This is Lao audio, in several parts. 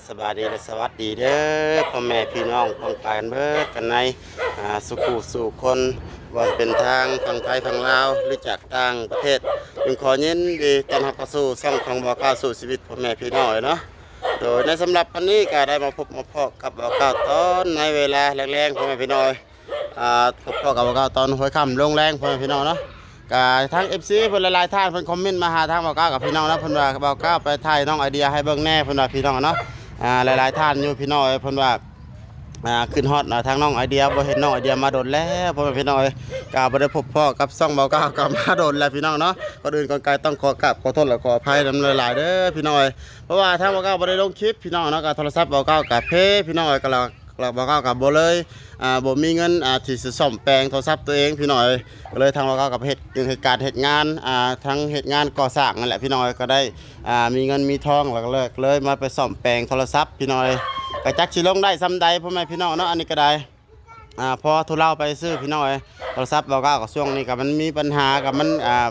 ສະບາຍດີ ແລະ ສະຫວັດດີເດີ້ ພໍ່ແມ່ພີ່ນ້ອງປ້ອງປາຍກັນເບີດກັນໃນ ອ່າ ສູ່ຄູ່ສູ່ຄົນ ບໍ່ວ່າເປັນທາງຝັ່ງໄທຝັ່ງລາວ ຫຼື ຈາກຕ່າງປະເທດ ຈຶ່ງຂໍຍິນດີຕ້ອນຮັບເຂົ້າສູ່ຊ່ອງຂອງບ່າວກ້າວສູ້ຊີວິດ ພໍ່ແມ່ພີ່ນ້ອງເອີຍເນາະ. ໂດຍໃນສຳລັບວັນນີ້ກໍໄດ້ມາພົບມາພໍ້ກັບບ່າວກ້າວຕອນໃນເວລາແລງໆ ພໍ່ແມ່ພີ່ນ້ອງເອີຍ. ອ່າ ພໍ້ກັບບ່າວກ້າວຕອນຫົວຄ່ຳລົງແລງ ພໍ່ແມ່ພີ່ນ້ອງເນາະ. ກະທາງເອັຟຊີເພິ່ນຫຼາຍໆທ່ານເພິ່ນຄອມເມັນມາຫາທາງບ່າວກ້າວກັບພີ່ນ້ອງເນາະ ເພິ່ນວ່າບ່າວກ້າວໄປຖ່າຍນ້ອງໄອເດຍໃຫ້ເບິ່ງແດ່ ເພິ່ນວ່າພີ່ນ້ອງເນາະ. ອ່າ ຫຼາຍໆທ່ານຢູ່ພີ່ນ້ອງເອີຍ ເພິ່ນວ່າ ອ່າ ຄິດຮອດ ອ່າ ທາງນ້ອງໄອເດຍ ບໍ່ເຫັນນ້ອງໄອເດຍມາດົນແລ້ວ ພໍ່ແມ່ພີ່ນ້ອງເອີຍ. ກະບໍ່ໄດ້ພົບພໍ້ກັບຊ່ອງບ່າວກ້າວກໍມາດົນແລ້ວພີ່ນ້ອງເນາະ. ກ່ອນອື່ນກ່ອນໄກຕ້ອງຂໍກາບຂໍໂທດ ແລະ ຂໍອະໄພນຳຫຼາຍໆເດີ້ພີ່ນ້ອງເອີຍ ເພາະວ່າທາງບ່າວກ້າວບໍ່ໄດ້ລົງຄລິບພີ່ນ້ອງເນາະ ກໍໂທລະສັບບ່າວກ້າວກໍເພພີ່ນ້ອງເອີຍ ກໍລະ ແລ້ວບ່າວກ້າວກໍບໍ່ເລີຍ ອ່າ ບໍ່ມີເງິນ ອ່າ ທີ່ຊິສ້ອມແປງໂທລະສັບຕົວເອງພີ່ນ້ອງເອີຍ. ກໍເລີຍທາງບ່າວກ້າວກໍໄປເຮັດ ເຮັດການເຮັດງານ ອ່າ ທັງເຮັດງານກໍ່ສ້າງນັ້ນແຫຼະພີ່ນ້ອງເອີຍ ກໍໄດ້ ອ່າ ມີເງິນມີທອງ ແລ້ວກໍເລີຍ ເລີຍມາໄປສ້ອມແປງໂທລະສັບພີ່ນ້ອງເອີຍ. ກໍຈັກຊິລົງໄດ້ສ່ຳໃດພໍ່ແມ່ພີ່ນ້ອງເນາະ ອັນນີ້ກໍໄດ້ ອ່າ ພໍທຸເລົາໄປຊື່ພີ່ນ້ອງເອີຍ. ໂທລະສັບບ່າວກ້າວກໍຊ່ວງນີ້ກໍມັນມີບັນຫາ ກໍມັນ ອ່າ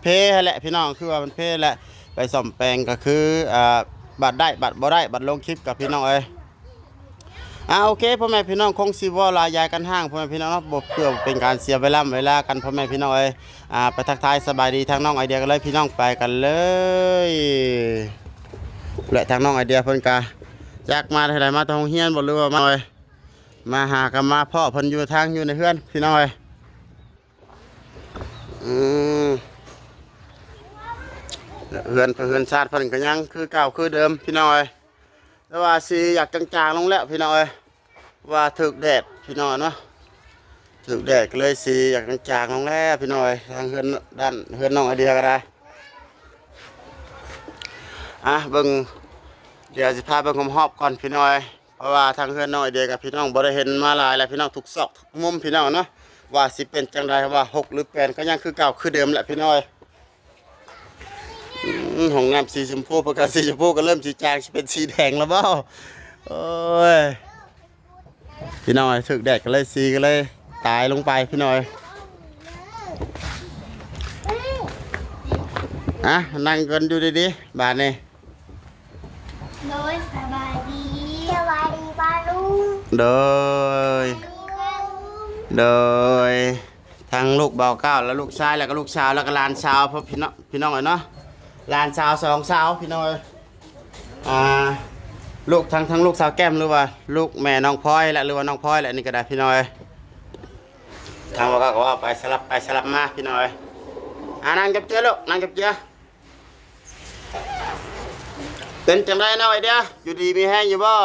ເພຫັ້ນແຫຼະພີ່ນ້ອງ ຄືວ່າມັນເພແຫຼະ ໄປສ້ອມແປງກໍຄື ອ່າ ບັດໄດ້ບັດບໍ່ໄດ້ ບັດລົງຄລິບກັບພີ່ນ້ອງເອີຍ. ອ່າ ໂອເຄ ພໍ່ແມ່ພີ່ນ້ອງ ຄົງຊິເວົ້າຫຼາຍຢາຍກັນຫ້າງ ພໍ່ແມ່ພີ່ນ້ອງເນາະ ບໍ່ ເພື່ອເປັນການເສຍເວລາເວລາກັນ ພໍ່ແມ່ພີ່ນ້ອງເອີຍ. ອ່າ ໄປທັກທາຍສະບາຍດີທາງນ້ອງໄອເດຍກັນເລີຍ ພີ່ນ້ອງ ໄປກັນເລີຍ. ແລະ ທາງນ້ອງໄອເດຍເພິ່ນກະຈັກມາແຕ່ໃດ ມາແຕ່ໂຮງຮຽນບໍ່ ຫຼືວ່າມາ ມາຫາ ກໍມາພໍ້ເພິ່ນຢູ່ທາງ ຢູ່ໃນເຮືອນ ພີ່ນ້ອງເອີຍ. ອືມ ເຮືອນ ເຮືອນຊານເພິ່ນກໍຍັງຄືເກົ່າຄືເດີມ ພີ່ນ້ອງເອີຍ. ແຕ່ວ່າສີຢາກຈາງໆລົງແລ້ວພີ່ນ້ອງເອີຍ ວ່າຖືກແດດພີ່ນ້ອງເນາະ ຖືກແດດກໍເລີຍສີຢາກຈາງໆລົງແລ້ວພີ່ນ້ອງເອີຍ. ທາງເຮືອນ ດ້ານເຮືອນນ້ອງໄອເດຍກໍໄດ້ ອ່ະ ເບິ່ງ ດຽວຊິພາເບິ່ງຮອບໆກ່ອນພີ່ນ້ອງເອີຍ ເພາະວ່າທາງເຮືອນນ້ອງໄອເດຍກັບພີ່ນ້ອງບໍ່ໄດ້ເຫັນມາຫຼາຍແລ້ວພີ່ນ້ອງ ທຸກຊອກທຸກມຸມພີ່ນ້ອງເນາະ ວ່າຊິເປັນຈັ່ງໃດ ວ່າຮົກຫຼືແປນ ກໍຍັງຄືເກົ່າຄືເດີມແຫຼະພີ່ນ້ອງເອີຍ. ອືມ ຫ້ອງນ້ຳສີຊົມພູ ປະກາດສີຊົມພູກໍເລີ່ມສີຈາງ ຊິເປັນສີແດງແລ້ວບໍ່? ໂອ້ຍ ພີ່ນ້ອງເອີຍ ຖືກແດດກໍເລີຍ ສີກໍເລີຍຕາຍລົງໄປພີ່ນ້ອງເອີຍ. ອ່ະ ນັ່ງກັນຢູ່ດີໆ ບາດນີ້. ໂດຍ ສະບາຍດີ ສະບາຍດີປ້າລຸງ ໂດຍ ສະບາຍດີປ້າລຸງ ໂດຍ ທັງລູກບ່າວກ້າວ ແລະ ລູກຊາຍ ແລ້ວກໍລູກສາວ ແລ້ວກໍຫຼານສາວ ພີ່ນ້ອງ ພີ່ນ້ອງເອີຍເນາະ ຫຼານສາວສອງສາວ ພີ່ນ້ອງເອີຍ. ອ່າ ລູກທັງ ທັງລູກສາວແກ້ມ ຫຼືວ່າລູກແມ່ນ້ອງພອຍແຫຼະ ຫຼືວ່ານ້ອງພອຍແຫຼະ ນີ້ກໍໄດ້ພີ່ນ້ອງເອີຍ. ທາງວ່າກໍເວົ້າໄປສະຫຼັບໄປສະຫຼັບມາ ພີ່ນ້ອງເອີຍ. ອ່າ ນັ່ງຈັບເຈືອລູກ ນັ່ງຈັບເຈືອ. ເປັນຈັ່ງໃດນ້ອງໄອເດຍ ຢູ່ດີມີແຮງຢູ່ບໍ່?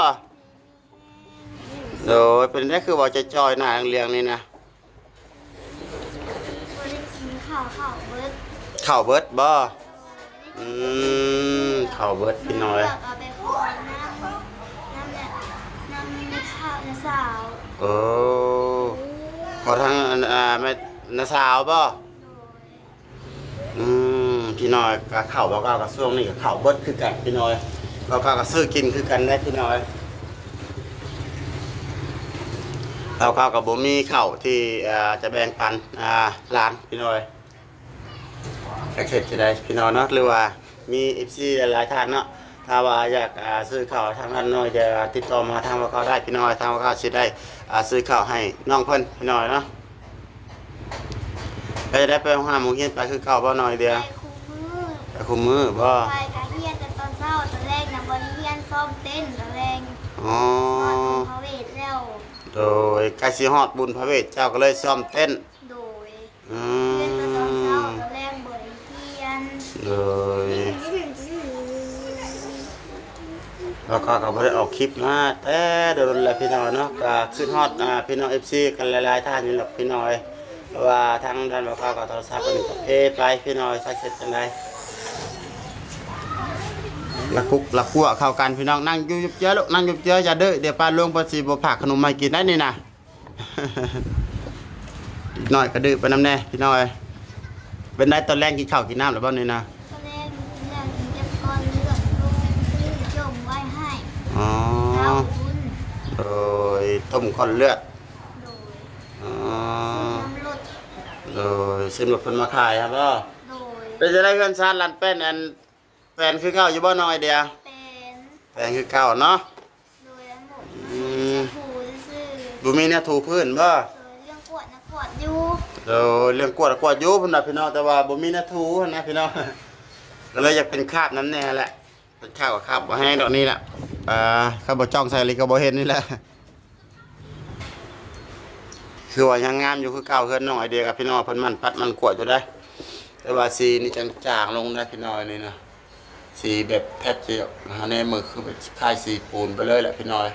ໂດຍ ເປັນຈັ່ງໃດຄືເວົ້າຈ່ອຍໆ ໜ້າເຫຼືອງໆນີ້ນະ? ບໍ່ໄດ້ກິນເຂົ້າ ເຂົ້າເບິດ ເຂົ້າເບິດບໍ່? ອືມ ເຂົ້າເບິດພີ່ນ້ອງເອີຍ ນ້ຳເຫຼືອກເອົາໄປຂໍນ້ຳ ນ້ຳແມ່ ນ້ຳແມ່ເຖົ້າ ນ້າສາວ ໂອ້ ຂໍທາງ ອັນ ອ່າ ແມ່ ນ້າສາວບໍ່? ໂດຍ ອືມ ພີ່ນ້ອງ ກະເຂົ້າ ບ່າວກ້າວກະຊ່ວງນີ້ກະເຂົ້າເບິດຄືກັນພີ່ນ້ອງ ບ່າວກ້າວກະຊື້ກິນຄືກັນເດ້ພີ່ນ້ອງ ບ່າວກ້າວກະບໍ່ມີເຂົ້າທີ່ ອ່າ ຈະແບ່ງປັນ ອ່າ ຫຼານພີ່ນ້ອງ ຈັກເຮັດຈັ່ງໃດພີ່ນ້ອງເນາະ ຫຼືວ່າມີເອັຟຊີຫຼາຍໆທ່ານເນາະ ຖ້າວ່າຢາກ ອ່າ ຊື້ເຂົ້າທາງນັ້ນເນາະ ຈະຕິດຕໍ່ມາທາງບ່າວກ້າວໄດ້ພີ່ນ້ອງ ທາງບ່າວກ້າວຊິໄດ້ ອ່າ ຊື້ເຂົ້າໃຫ້ນ້ອງເພິ່ນພີ່ນ້ອງເນາະ. ໄປໄດ້ໄປໂຮງຮ່ຳໂຮງຮຽນໄປຄືເກົ່າບໍ່ນ້ອງໄອເດຍ? ໄປຄູ່ມື້ ໄປຄູ່ມື້ບໍ່? ໄປກະຮຽນແຕ່ຕອນເຊົ້າ ຕອນແລງຍັງບໍ່ໄດ້ຮຽນ ຊ້ອມເຕັ້ນຕອນແລງ ອໍ ຮອດບຸນພະເວດແລ້ວ ໂດຍ ໃກ້ຊິຮອດບຸນພະເວດ ເຈົ້າກໍເລີຍຊ້ອມເຕັ້ນ ໂດຍ ອືມ ຮຽນແຕ່ຕອນເຊົ້າ ຕອນແລງບໍ່ໄດ້ຮຽນ ໂດຍ ແລ້ວກໍ ກໍບໍ່ໄດ້ອອກຄລິບມາແຕ່ດົນແລ້ວພີ່ນ້ອງເນາະ ກໍຄິດຮອດ ອ່າ ພີ່ນ້ອງເອັຟຊີກັນຫຼາຍໆທ່ານຢູ່ດອກພີ່ນ້ອງເອີຍ ເພາະວ່າທາງດ້ານບ່າວກ້າວກໍໂທລະສັບເພິ່ນກໍເພໄປພີ່ນ້ອງເອີຍ ຈັກເຮັດຈັ່ງໃດ ລະກຸກລະກົວເຂົ້າກັນພີ່ນ້ອງ ນັ່ງຢູ່ເຈີລູກ ນັ່ງຢູ່ເຈີ ຢ່າດື້ ດຽວປ້າລຸງເພິ່ນຊິບໍ່ພາກຂະໜົມມາໃຫ້ກິນໄດ໋ນີ້ນະ. ເດັກນ້ອຍກະດື້ໄປນຳແດ່ພີ່ນ້ອງເອີຍ. ເປັນໃດຕອນແລງກິນເຂົ້າກິນນ້ຳແລ້ວບໍ່ນີ້ນະ? ຕອນແລງກິນແລ້ວ ກິນກັບກ້ອນເລືອດ ລຸງຊື້ຈົ່ມໄວ້ໃຫ້ ອໍ ເຂົ້າບຸນ ໂດຍ ຕົ້ມກ້ອນເລືອດ ໂດຍ ອໍ ຊື້ນຳລົດ ໂດຍ ຊື້ນຳລົດເພິ່ນມາຂາຍຫັ້ນບໍ່? ໂດຍ ເປັນຈັ່ງໃດເຮືອນຊານລານແປ້ນ ອັນ ແປນຄືເກົ່າຢູ່ບໍ່ນ້ອງໄອເດຍ? ແປນ ແປງຄືເກົ່າເນາະ. ໂດຍ ອັນບໍ່ ອືມ ມີແຕ່ຖູຊື່ໆ. ບໍ່ມີແນວຖູພື້ນບໍ່? ໂດຍ ເລື່ອງກວດນະກວດຢູ່. ໂດຍ ເລື່ອງກວດນະກວດຢູ່ ເພິ່ນວ່າພີ່ນ້ອງ ແຕ່ວ່າບໍ່ມີແນວຖູຫັ້ນນະພີ່ນ້ອງ ກໍເລີຍຢາກເປັນຄາບນຳແດ່ແຫຼະ. ເປັນຄາບກໍຄາບບໍ່ແຮງດອກນີ້ແຫຼະ. ອ່າ ຄັນບໍ່ຈ້ອງໃສ່ອີ່ຫຼີກໍບໍ່ເຫັນນີ້ແຫຼະ. ຄືວ່າຍັງງາມຢູ່ຄືເກົ່າ ເຮືອນນ້ອງໄອເດຍກັບພີ່ນ້ອງເພິ່ນໝັ່ນປັດໝັ່ນກວດຢູ່ເດ້. ແຕ່ວ່າສີນີ້ຈາງໆລົງນະພີ່ນ້ອງ ນີ້ນະ. ສີແບບແທບຈະຫາແນມເບິ່ງຄືແບບຄ້າຍສີປູນໄປເລີຍແຫຼະພີ່ນ້ອງ.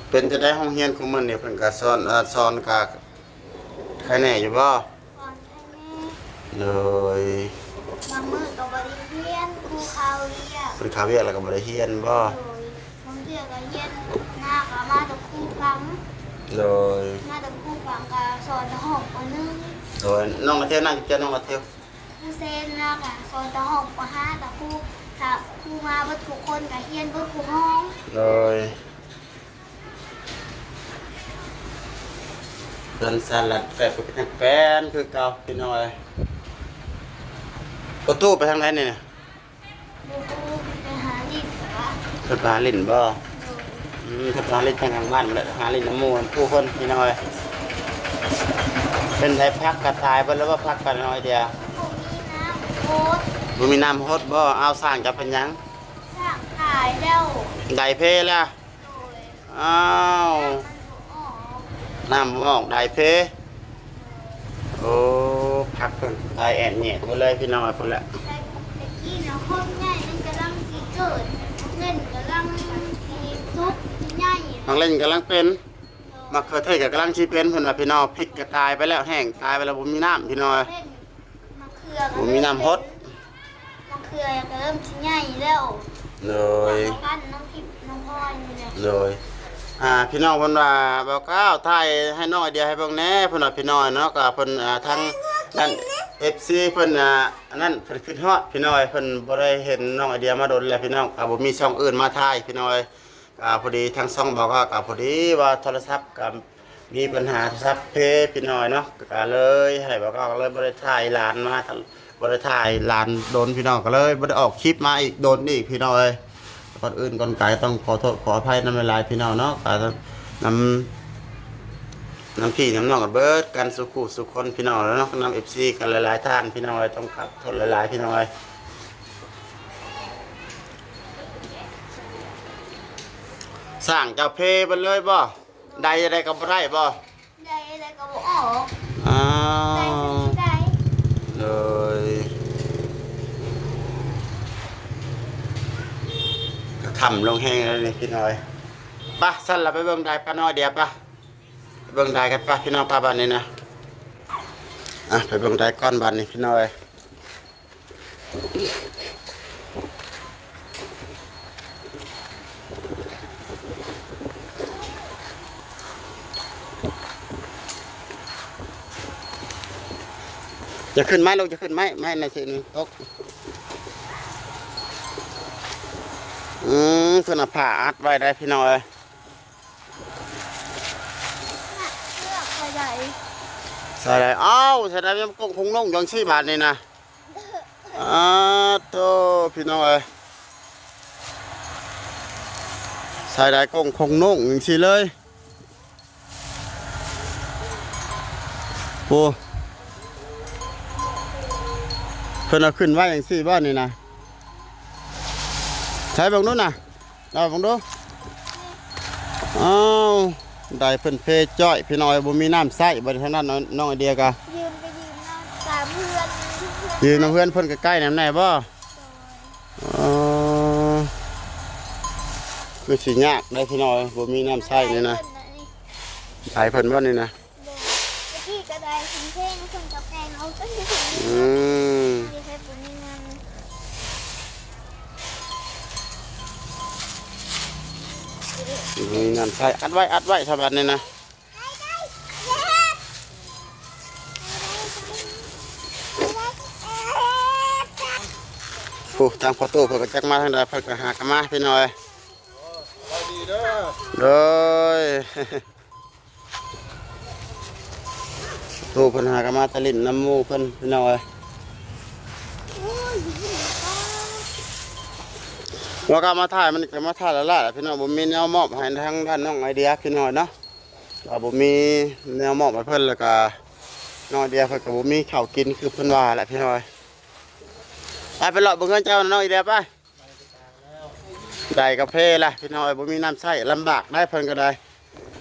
ເປັນຈັ່ງໃດໂຮງຮຽນຄຸມື້ນີ້ ເພິ່ນກະສອນ ເອີ ສອນກະ ໄຄແນ່ຢູ່ບໍ່? ສອນໄຄແນ່. ໂດຍ ບາງມື້ກໍບໍ່ໄດ້ຮຽນ ຄູຄາວຽກ. ເພິ່ນຄາວຽກແລ້ວກໍບໍ່ໄດ້ຮຽນບໍ່? ໂດຍ ບາງເທື່ອກໍຮຽນມາກໍມາແຕ່ຄູຟັງ. ໂດຍ ມາແຕ່ຄູຟັງ ກໍສອນແຕ່ຫ້ອງ ປໍໜຶ່ງ. ໂດຍ ນ້ອງມາທຽວ ນັ່ງຢູ່ເຈົ້າ ນ້ອງມາທຽວ. ຄູເຊນນະ ກໍສອນແຕ່ຫ້ອງ ປໍຫ້າ ແຕ່ຄູ ຖ້າຄູມາເບິດທຸກຄົນກໍຮຽນເບິດທຸກຫ້ອງ. ໂດຍ ເຮືອນສາລັດແປນ ເປັນຫຍັງແປນຄືເກົ່າພີ່ນ້ອງເອີຍ. ປະຕູໄປທາງໃດນີ້? ບໍ່ຮູ້ ໄປຫາຫຼິ້ນຫວາ. ເພິ່ນໄປຫາຫຼິ້ນບໍ່? ໂດຍ ອືມ ເພິ່ນໄປຫາຫຼິ້ນທາງຫຼັງບ້ານພຸ້ນແຫຼະ ຫາຫຼິ້ນນຳໝູ່ນຳຄູ່ເພິ່ນພີ່ນ້ອງເອີຍ. ເປັນໃດ ຜັກກະຕາຍເບິດແລ້ວບໍ່? ຜັກກະນ້ອຍດຽວ ບໍ່ມີນ້ຳຫົດ. ບໍ່ມີນ້ຳຫົດບໍ່? ເອົາ ສ້າງເຈົ້າເປັນຫຍັງ? ສ້າງຕາຍແລ້ວ. ໄດເພລະ? ໂດຍ ອ້າວ ນ້ຳບໍ່ອອກ ນ້ຳບໍ່ອອກ ໄດເພ. ໂອ້ ຜັກເພິ່ນຕາຍແອດແຍດໝົດເລີຍພີ່ນ້ອງເອີຍ ພຸ້ນແຫຼະ. ແຕ່ ແຕ່ກີ້ນະ ຮອກໃຫຍ່ມັນກຳລັງຊິເກີດ ໝາກເລັ່ນກຳລັງຊິສຸກຊິໃຫຍ່ ໝາກເລັ່ນກຳລັງເປັນ. ໂດຍ ໝາກເຂືອເທດກໍກຳລັງຊິເປັນ ເພິ່ນວ່າພີ່ນ້ອງ. ພິກກໍຕາຍໄປແລ້ວ ແຫ້ງຕາຍໄປແລ້ວ ບໍ່ມີນ້ຳພີ່ນ້ອງເອີຍ. ໝາກເຂືອ ບໍ່ມີນ້ຳຫົດ. ໝາກເຂືອກໍເລີ່ມຊິໃຫຍ່ແລ້ວ. ໂດຍ ມາກັນນ້ອງທິບນ້ອງພອຍນີ້ແຫຼະ. ໂດຍ ອ່າ ພີ່ນ້ອງເພິ່ນວ່າ ບ່າວກ້າວ ຖ່າຍໃຫ້ນ້ອງໄອເດຍໃຫ້ເບິ່ງແດ່ ເພິ່ນວ່າພີ່ນ້ອງເນາະ. ກໍເພິ່ນ ອ່າ ທາງນັ້ນ ເອັຟຊີ ເພິ່ນ ອ່າ ອັນນັ້ນ ເພິ່ນຄິດຮອດພີ່ນ້ອງເອີຍ ເພິ່ນບໍ່ໄດ້ເຫັນນ້ອງໄອເດຍມາດົນແລ້ວພີ່ນ້ອງ. ກໍບໍ່ມີຊ່ອງອື່ນມາຖ່າຍພີ່ນ້ອງເອີຍ. ກໍພໍດີທາງຊ່ອງບ່າວກໍ ກໍພໍດີວ່າໂທລະສັບກໍມີບັນຫາໂທລະສັບເພພີ່ນ້ອງເນາະ ກໍເລີຍໃຫ້ບ່າວກໍເລີຍບໍ່ໄດ້ຖ່າຍຫຼານມາ ບໍ່ໄດ້ຖ່າຍຫຼານດົນພີ່ນ້ອງ ກໍເລີຍບໍ່ໄດ້ອອກຄລິບມາອີກດົນອີກພີ່ນ້ອງເອີຍ. ກ່ອນອື່ນກ່ອນກາຍຕ້ອງຂໍໂທດຂໍອະໄພນຳຫຼາຍໆພີ່ນ້ອງເນາະ ກໍນຳ ນຳພີ່ນຳນ້ອງກັນເບິດກັນສູ່ຄູ່ສູ່ຄົນພີ່ນ້ອງເນາະ ນຳເອັຟຊີກັນຫຼາຍໆທ່ານພີ່ນ້ອງເອີຍ. ຕ້ອງຂໍໂທດຫຼາຍໆພີ່ນ້ອງເອີຍ. ສ້າງເຈົ້າເພເບິດເລີຍບໍ່? ໄດໃດກໍບໍ່ໄດ້ບໍ່? ໄດໃດກໍບໍ່ອອກ. ອ້າວ ໄດຄືຊິໄດ. ໂດຍ ກໍຄ່ຳລົງແຮງແລ້ວນີ້ພີ່ນ້ອງເອີຍ. ປະ ຊັ້ນລະໄປເບິ່ງໄດປະນ້ອຍດຽວປະ ໄປເບິ່ງໄດກັນປະພີ່ນ້ອງປະ ບາດນີ້ນະ. ອ່ະ ໄປເບິ່ງໄດກ່ອນບາດນີ້ພີ່ນ້ອງເອີຍ. ຢ່າຂຶ້ນໄມ້ລູກ ຢ່າຂຶ້ນໄມ້ ໄມ້ໃນເສນຕົກ. ອືມ ເພິ່ນເອົາຜ້າອັດໄວ້ໄດ໋ພີ່ນ້ອງເອີຍ. ໃສ່ໄດ້ ອ້າວ ໃສ່ໄດ້ ກົງຄົງນົງຈັ່ງຊີ້ບາດນີ້ນະ. ອາໂທ້ ພີ່ນ້ອງເອີຍ ໃສ່ໄດ້ກົງຄົງນົງຈັ່ງຊີ້ເລີຍ. ໂອ້ ເພິ່ນເອົາຂຶ້ນໄວ້ຈັ່ງຊີ້ບໍ່ນີ້ນະ? ໃສ່ເບິ່ງດູນະ. ເອົາເບິ່ງດູ. ອ້າວ ໄດເພິ່ນເພຈ້ອຍ ພີ່ນ້ອງເອີຍ ບໍ່ມີນ້ຳໃຊ້ບໍ່ ທາງນັ້ນນ້ອງໄອເດຍກະ ຢືມໄປຢືມນຳຕາມເພື່ອນ ຢືມນຳເພື່ອນເພິ່ນໃກ້ໆນຳແດ່ບໍ່? ໂດຍ ອໍ ຄືຊິຍາກໄດ໋ ພີ່ນ້ອງເອີຍ ບໍ່ມີນ້ຳໃຊ້ນີ້ນະ. ໄດເພິ່ນບໍ່ນີ້ນະ? ບໍ່ ຕະກີ້ກໍໄດ້ເພງ ເພິ່ນກໍແປງເອົາ ອືມ ເຮັດບໍ່ມີນ້ຳ ມີນ້ຳໃຊ້ ອັດໄວ້ ອັດໄວ້ ສະບັດນີ້ນະ. ໂອ້ ທາງພໍ່ຕູ້ເພິ່ນກໍຈັກມາທາງໃດ ເພິ່ນກໍຫາກັນມາ ພີ່ນ້ອງເອີຍ. ໂດຍ. ຕູ້ເພິ່ນຫາກໍມາແຕ່ຫຼິ້ນນຳໝູ່ເພິ່ນ ພີ່ນ້ອງເອີຍ. ວ່າກໍມາຖ່າຍ ມັນກໍມາຖ່າຍຫຼາຍໆ ພີ່ນ້ອງ ບໍ່ມີແນວມອບໃຫ້ທາງດ້ານນ້ອງໄອເດຍ ພີ່ນ້ອງເນາະ. ກໍບໍ່ມີແນວມອບໃຫ້ເພິ່ນ ແລ້ວກໍນ້ອງໄອເດຍເພິ່ນກໍບໍ່ມີເຂົ້າກິນ ຄືເພິ່ນວ່າແຫຼະ ພີ່ນ້ອງເອີຍ. ໄປ ໄປເລາະເບິ່ງເຮືອນເຈົ້ານະ ນ້ອງໄອເດຍ ໄປ. ໄດ້ກາເຟລະ ພີ່ນ້ອງເອີຍ ບໍ່ມີນ້ຳໃຊ້ ລຳບາກໄດ໋ ເພິ່ນກໍໄດ້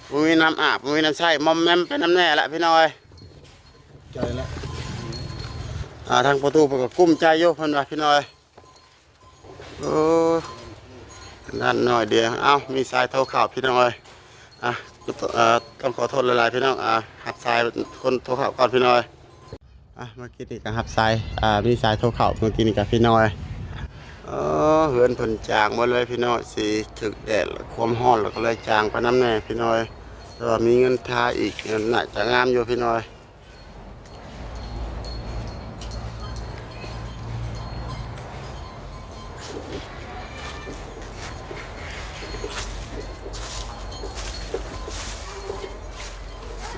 ບໍ່ມີນ້ຳອາບ ບໍ່ມີນ້ຳໃຊ້ ມອມແມມໄປນຳແດ່ລະ ພີ່ນ້ອງເອີຍ. ໃຈລະ ອ່າ ທາງປະຕູເພິ່ນກໍກຸ້ມໃຈຢູ່ ເພິ່ນວ່າ ພີ່ນ້ອງເອີຍ. ໂອ້ ນັ້ນໜ້ອຍດຽວ ເອົ້າ ມີສາຍໂທເຂົ້າ ພີ່ນ້ອງເອີຍ. ອ່ະ ເອີ ຕ້ອງຂໍໂທດຫຼາຍໆ ພີ່ນ້ອງ ອ່າ ຮັບສາຍຄົນໂທເຂົ້າກ່ອນ ພີ່ນ້ອງເອີຍ. ອ່ະ ເມື່ອກີ້ນີ້ກໍຮັບສາຍ ອ່າ ມີສາຍໂທເຂົ້າເມື່ອກີ້ນີ້ກໍ ພີ່ນ້ອງເອີຍ. ເອີ ເຮືອນເພິ່ນຈາງໝົດເລີຍ ພີ່ນ້ອງເອີຍ ສີຖືກແດດ ແລ້ວຄວາມຮ້ອນ ແລ້ວກໍເລີຍຈາງໄປນຳແດ່ ພີ່ນ້ອງເອີຍ. ແຕ່ວ່າມີເງິນທາອີກ ໜ້າຈະງາມຢູ່ ພີ່ນ້ອງເອີຍ.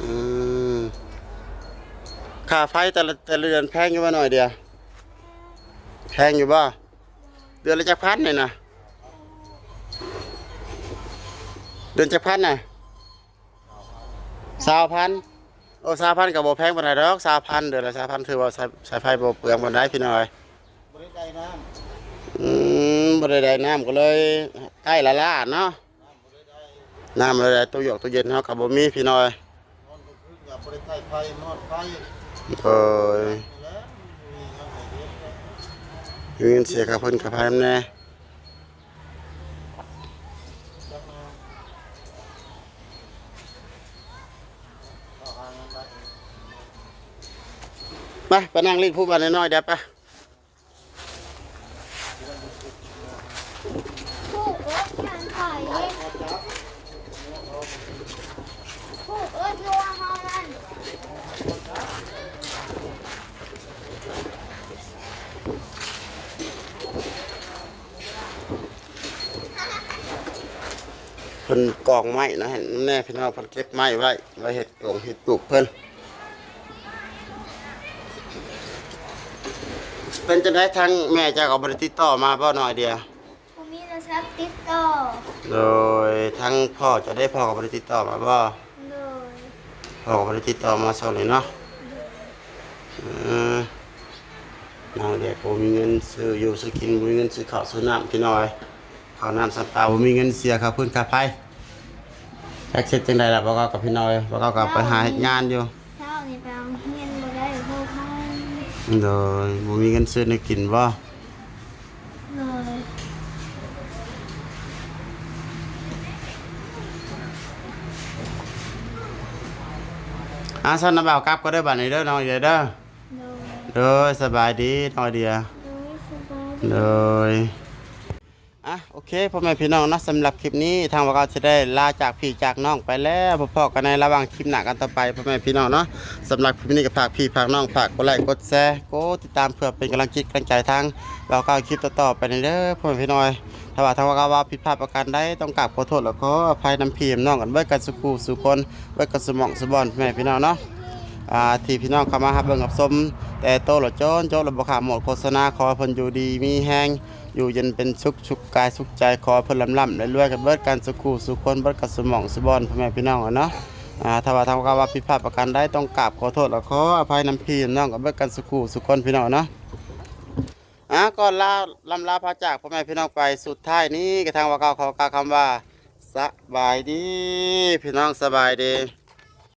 ອືມ ຄ່າໄຟແຕ່ລະ ແຕ່ລະເດືອນແພງຢູ່ບໍ່ ນ້ອຍດຽວ? ແພງຢູ່ບໍ່? ເດືອນລະຈັກພັນນີ້ນະ? ເດືອນຈັກພັນນະ? ຊາວພັນ. ໂອ້ ຊາວພັນກໍບໍ່ແພງປານໃດດອກ ຊາວພັນ ເດືອນລະຊາວພັນ ຖືວ່າສາຍ ສາຍໄຟບໍ່ເປືອງປານໃດ ພີ່ນ້ອງເອີຍ. ບໍ່ໄດ້ໄດ້ນ້ຳ ອືມ ບໍ່ໄດ້ໄດ້ນ້ຳ ກໍເລີຍໃກ້ລ້າໆເນາະ. ນ້ຳບໍ່ໄດ້ ຕູ້ຢອກຕູ້ເຢັນເຮົາກໍບໍ່ມີ ພີ່ນ້ອງເອີຍ. ນອນກາງຄືນກໍບໍ່ໄດ້ໃຊ້ໄຟ ມອດໄຟ. ໂດຍ ມີເງິນເສຍຄ່າເພິ່ນຄ່າໄຟນຳແດ່. ໄປ ໄປນັ່ງຫຼິ້ນພູບານນ້ອຍໆ ດຽວໄປ. ເພິ່ນກອງໄມ້ນະ ເຫັນແດ່ພີ່ນ້ອງ ເພິ່ນເກັບໄມ້ໄວ້ ໄວ້ເຮັດໂກງເຮັດຕູບເພິ່ນ. ເປັນຈັ່ງໃດ ທາງແມ່ເຈົ້າກໍບໍ່ໄດ້ຕິດຕໍ່ມາບໍ່ ນ້ອງໄອເດຍ? ບໍ່ມີໂທລະສັບຕິດຕໍ່. ໂດຍ ທາງພໍ່ເຈົ້າເດ້ ພໍ່ກໍບໍ່ໄດ້ຕິດຕໍ່ມາບໍ່? ໂດຍ ພໍ່ກໍບໍ່ໄດ້ຕິດຕໍ່ມາຊ່ວງນີ້ເນາະ. ເອີ ນ້ອງແດກບໍ່ມີເງິນຊື້ຢູ່ຊື້ກິນ ບໍ່ມີເງິນຊື້ເຂົ້າຊື້ນ້ຳ ພີ່ນ້ອງເອີຍ. ເຂົ້ານ້ຳສຳປາ ບໍ່ມີເງິນເສຍຄ່າຟືນຄ່າໄຟ ຈັກເຮັດຈັ່ງໃດລະ. ບໍ່ເວົ້າກັບພີ່ນ້ອງເອີຍ ບໍ່ເວົ້າກັບໄປຫາເຮັດງານຢູ່. ເຊົ້ານີ້ໄປໂຮງຮຽນບໍ່ໄດ້ ໂທໄປ. ໂດຍ ບໍ່ມີເງິນຊື້ແນວກິນບໍ່? ໂດຍ ອາ ຊັ້ນນະ ບ່າວກັບກໍເດີ ບາດນີ້ເດີ ນ້ອງເດຍເດີ. ໂດຍ ໂດຍ ສະບາຍດີ ນ້ອງເດຍ. ໂດຍ ສະບາຍດີ ໂດຍ. ອ່ະ ໂອເຄ ພໍ່ແມ່ພີ່ນ້ອງເນາະ ສຳລັບຄລິບນີ້ ທາງພວກເຮົາຊິໄດ້ລາຈາກພີ່ຈາກນ້ອງໄປແລ້ວ. ພໍ້ກັນໃນລະຫວ່າງຄລິບໜ້າກັນຕໍ່ໄປ ພໍ່ແມ່ພີ່ນ້ອງເນາະ. ສຳລັບຄລິບນີ້ກໍຝາກພີ່ຝາກນ້ອງ ຝາກກົດໄລ້ກົດແຊ ກົດຕິດຕາມ ເພື່ອເປັນກຳລັງຈິດກຳລັງໃຈທາງພວກເຮົາຄລິບຕໍ່ໆໄປນີ້ເດີ ພໍ່ແມ່ພີ່ນ້ອງ. ຖ້າວ່າທາງພວກເຮົາເວົ້າຜິດພາດປະການໃດ ຕ້ອງກາບຂໍໂທດ ແລະ ຂໍອະໄພນຳພີ່ນຳນ້ອງກັນເບິດກັນສູ່ຄູ່ສູ່ຄົນ ເບິດກັນສູ່ໝ່ອງສູ່ບ່ອນ ພໍ່ແມ່ພີ່ນ້ອງເນາະ. ອ່າ ທີ່ພີ່ນ້ອງເຂົ້າມາຮັບເບິ່ງຮັບຊົມແຕ່ຕົ້ນແລ້ວຈົນຈົບ ແລະ ບໍ່ຂ້າມໂໝດໂຄສະນາ ຂໍໃຫ້ເພິ່ນຢູ່ດີມີແຮງ ຢູ່ເຢັນເປັນສຸກ ສຸກກາຍສຸກໃຈ ຂໍໃຫ້ເພິ່ນລ່ຳໆລວຍໆກັນເບິດກັນສູ່ຄູ່ສູ່ຄົນ ເບິດກັນສູ່ໝ່ອງສູ່ບ່ອນ ພໍ່ແມ່ພີ່ນ້ອງເນາະ. ອ່າ ຖ້າວ່າທາງເຮົາເວົ້າຜິດພາດປະການໃດ ຕ້ອງກາບຂໍໂທດ ແລະ ຂໍອະໄພນຳພີ່ນຳນ້ອງກັນເບິດກັນສູ່ຄູ່ສູ່ຄົນ ພີ່ນ້ອງເນາະ. ອ່າ ກ່ອນລາ ລ່ຳລາພາຈາກພໍ່ແມ່ພີ່ນ້ອງໄປ ສຸດທ້າຍນີ້ກໍທາງພວກເຮົາຂໍກ່າວຄຳວ່າ ສະບາຍດີ ພີ່ນ້ອງ ສະບາຍດີ.